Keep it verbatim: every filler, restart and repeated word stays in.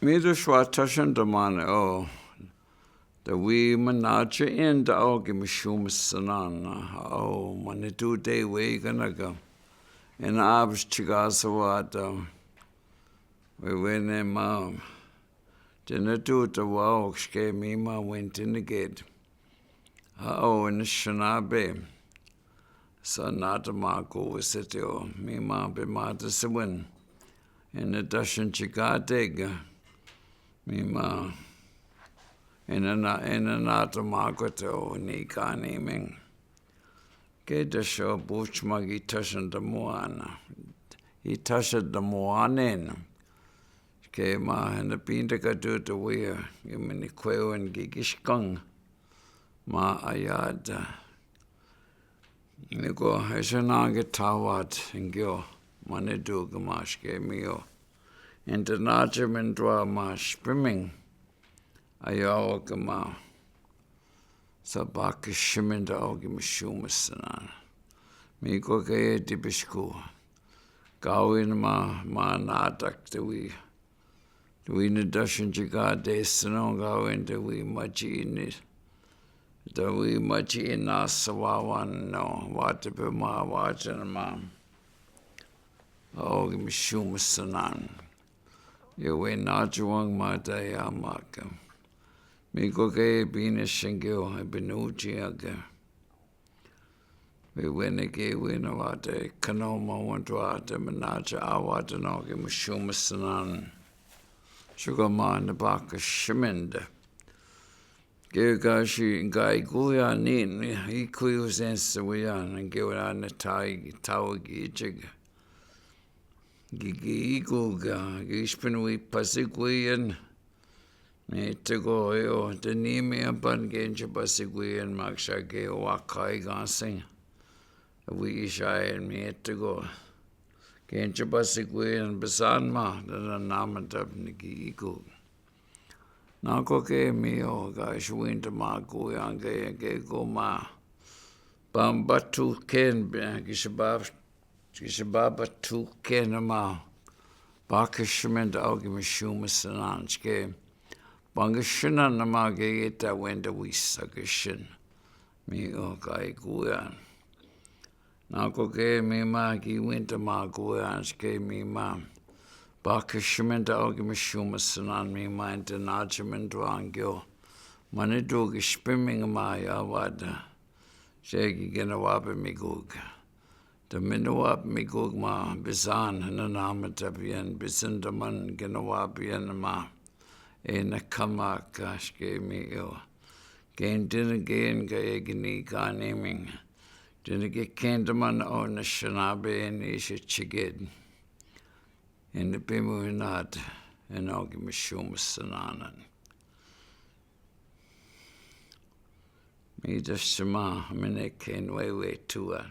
Mi do swa tåsen da mane o. Da wi manace en da oke mi sumasinan. O, mane tu de wi kanaka. Ena abs chikasa wata. Wi wene ma. Dene tu da wa okske mi ma wen dene ged. A o ena sinabi. Sa nata mako wisitio, mi ma be mata siwin. Ena dasin chikatega. Mi ma. Ena na, ena nata mako to ni kani ming. Ke dasio buch magi tasin da muana. I tasin da muanen. Ke ma ena pinda ka duta wia. Imini kwewen gigiskang. Ma ayada. Niko, ese nage tawat, ngio, mane duke maske mio. Internace mendwa mas piming. Ayawo ke ma. Sa bake siminda oke mi sumasinan. Miko ke dibisku. Kawin ma, ma natak te wi. Te wi ni dasin chika de sino kawin te wi machi ini. Te wi machi ina sawawan no. Wate pe ma wachen ma. Oke mi sumasinan. Ye wi nache wang mata ya maka. Miko ke bine singyo, bine uchi ake. Wi wene ke wene wate kano ma wantu wate manache a wate no ke mi sumasinan. Suka ma ne bake siminda. Ke ka si ngai kuya ni, ni, i kuyu sense wiyan, ke wana ne tai, tawa ki chig. Gigi iku ga, gi spin wi pasik wiyan. Mi tigo yo, te ni mi apan genche pasik wiyan maksha ke wakai gansing. Wi ishayan mi tigo. Genche pasik wiyan pesan ma, dana nama tap ni gi iku. Nako ke mi o, ga shwin te ma ku yang ke, ke ku ma. Bamba tu ken, be, ki shabab Ki shababa tu kena ma. Bake siminda oke mi sumasinan ke. Bangasinan na ma ke ita wenda wisa ke sin. Mi o kai kuyan. Nako ke mi ma ki winta ma kuyan ke mi ma. Bake siminda oke mi sumasinan mi ma inta nache minduangyo. Mane duke spiming ma ya wada. Seke gena wape mi guke. Te mene wap mi guk ma, bisan, na nama tapian, bisan taman gena wap yan ma. E na kama kaske mi yo. Ken tene ken ka e gini kani ming. Tene ke ken taman o na sinabi en isi chiged. En pimu inat, en oke mi sumasinan. Mi da sima, mi ne ken wewe tua.